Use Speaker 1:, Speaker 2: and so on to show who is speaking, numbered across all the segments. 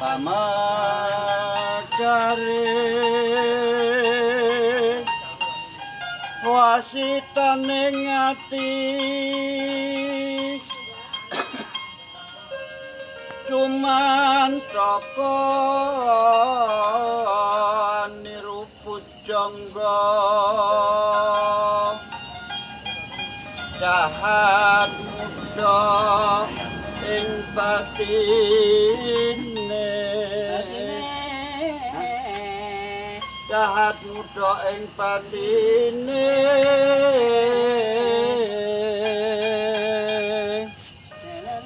Speaker 1: Pamekare wasitane ati cuman toko niru pujangga jahat muda ing batine, jahat muda ing batine,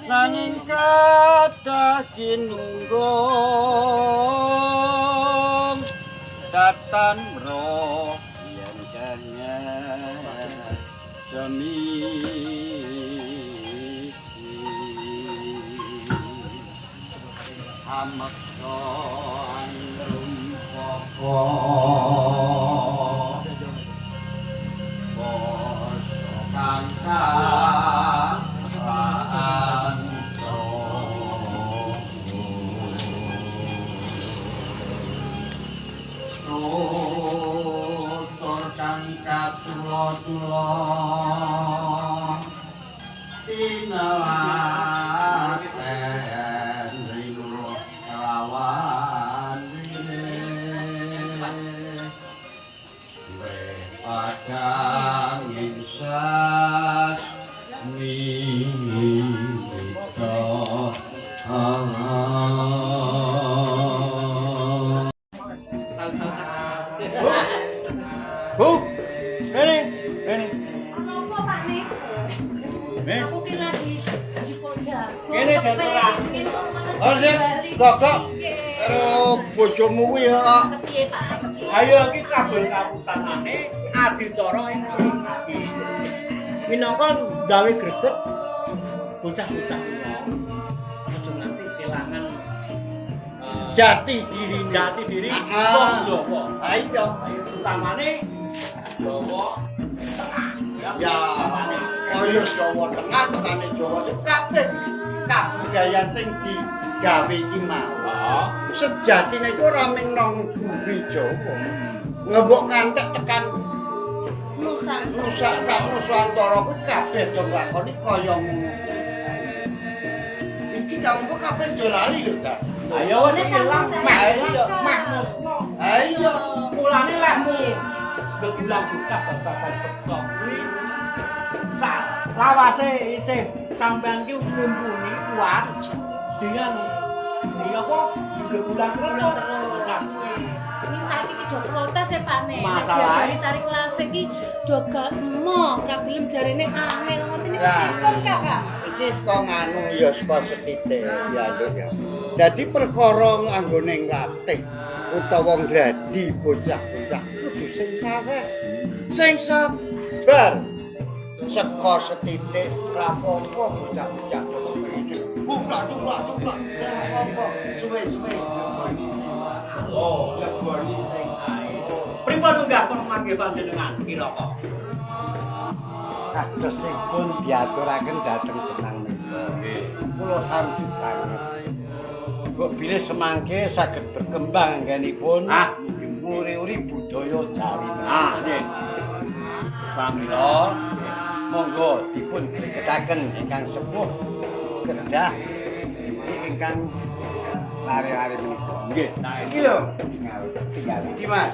Speaker 1: nanging kathah kinunggung datan roh yen kenya semi ameksa angrumpaka basa kang kaanto tutur kang katula-tula tinelaten rinura kelawan wire padang insas mita.
Speaker 2: Bu. Rene, rene.
Speaker 3: Apa, Pak Nek?
Speaker 2: Nek.
Speaker 3: Aku ki lagi jipuk jagung.
Speaker 2: Ngene, jan ora.
Speaker 1: Oh, sik, kok karo bojomu kuwi ya.
Speaker 3: Kepiye, Pak?
Speaker 2: Ayo iki kabeh kapusanane adicara ing iki. Minangka gawe greget bocah-bocah kula. Aja nganti kelangan
Speaker 1: Jati diri.
Speaker 2: Jati diri
Speaker 1: Ah.
Speaker 2: wong Jawa.
Speaker 1: Ayo.
Speaker 2: Utamane Jawa Tengah.
Speaker 1: Ya. Kaya Jawa Tengah tekane Jawa itu kabeh kabudayan sing digawe iki mau.
Speaker 2: Heeh.
Speaker 1: Sejatine iku ora mung nang bumi Jawa. Ngebok ngantek tekan
Speaker 3: Nusa.
Speaker 1: Nusa sak Nusantara kuwi kabeh do nglakoni kaya ngono. Iki kamu kabeh do lali lho, Kak.
Speaker 2: Ayo wis ilang meh
Speaker 1: Ayo.
Speaker 2: meh musna.
Speaker 1: Ayo.
Speaker 2: Mulane lehmu gegilang bocah babagan beksa kuwi sak lawase isih sampean ki mumpuni kuat dengan di apa gegulang terus kuwi.
Speaker 3: Ini saiki ki do protes ya, Pak Nek. Nek
Speaker 2: Masalahnya.
Speaker 3: diajari tarik klasik ki do gak emoh, ora gelem jarene angel ngoten niku
Speaker 1: Lah.
Speaker 3: pripun, Kakak?
Speaker 1: Iki saka nganu ya saka sethithik ya lho ya. Dadi perkara anggone nglatih utawa ngradi bocah-bocah kudu sing sareh. Sing sabar. Saka sethithik rapopo bocah-bocah kok buklak buklak buklak. Apa suwe-suwe
Speaker 2: Oh,
Speaker 1: leboni sing
Speaker 2: ae. Pripun unggah kula manggih panjenengan Kilaka?
Speaker 1: Kadosipun diaturaken dhateng benang menika. Kula sanjut sanget. Kok bilih semangke saged berkembang anggenipun
Speaker 2: Ah,
Speaker 1: nguri-uri budaya Jawi.
Speaker 2: Ah, nggih.
Speaker 1: Pramila monggo dipun gregetaken ingkang sepuh kedah iki ingkang lare-lare menika.
Speaker 2: Nggih.
Speaker 1: Iki lho, tinggal iki Mas.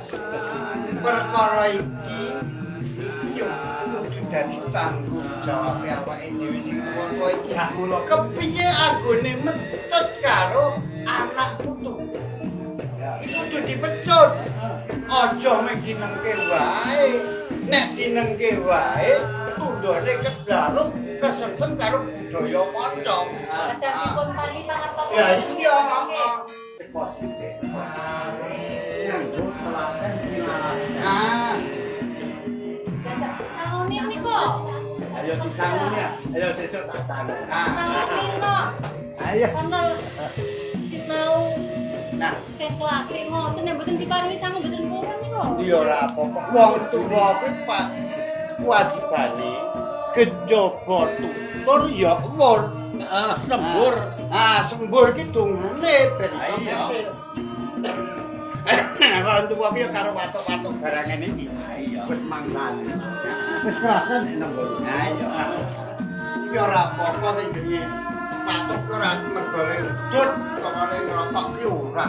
Speaker 1: Perkara iki iki yo kudu dadi tanggung jawab awake dhewe sing tuwa iki. Kepiye anggone metut karo anak putu? Iku kudu dipecut. Aja mung dinengke wae. Nek dinengke wae, tundone keblarung kesengsem karo budaya kanca.
Speaker 3: Kadangipun pani pangertos.
Speaker 1: Ya iya, heeh. Seko sithik. Nganggo telaten kinalaten. Ah,
Speaker 3: Sangune niku.
Speaker 1: Ayo disangune ya.
Speaker 2: Ayo sesuk tak sangu.
Speaker 1: Ah,
Speaker 3: Sangune kok.
Speaker 1: ayo.
Speaker 3: Ono sinau
Speaker 1: Nah,
Speaker 3: sing klasik ngoten nek mboten diparingi sangu mboten purun niku.
Speaker 1: iya ora apa-apa. Wong tuwa kuwi Pak kewajibane kejaba tutur ya wur. Heeh.
Speaker 2: Sembur.
Speaker 1: Ah, sembur ki dongane ben
Speaker 2: Ah, iya.
Speaker 1: Wong tuwa ki ya karo watuk-watuk barang ngene iki.
Speaker 2: Ah, iya.
Speaker 1: Wis mangsane.
Speaker 4: Wis kerasan nek nang kono.
Speaker 1: Nah, iya. Iki ora apa-apa sing jenenge watuk ki ora mergo dut pokoknya ngerokok ki ora.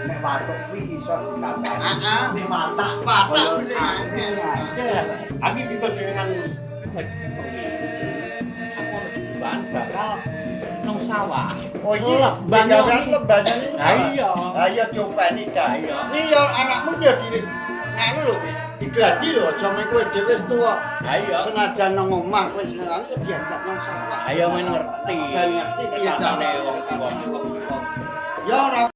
Speaker 4: Nek watuk kuwi iso dikandani.
Speaker 1: Heeh.
Speaker 4: Nek watak
Speaker 1: Watak
Speaker 4: koyo
Speaker 1: sing angel.
Speaker 2: Aku iki panjenengan wis aku ono jujukan bakal nang sawah.
Speaker 1: Oh iya,
Speaker 2: Lebane
Speaker 1: gawean
Speaker 2: iki.
Speaker 1: lebane niku.
Speaker 2: Lah iya.
Speaker 1: Lah iya diopeni ta.
Speaker 2: Lah iya.
Speaker 1: Iki ya anakmu ya di nganu lho kuwi. Digladi lho aja mung kowe dhewe wis tuwa.
Speaker 2: Lah iya.
Speaker 1: Senajan nang omah kowe seneng ya biasa nang sawah.
Speaker 2: Ayo men ngerti.
Speaker 1: Ben ngerti piye
Speaker 2: Carane
Speaker 1: carane
Speaker 2: wong tuwa.
Speaker 1: Ya ora.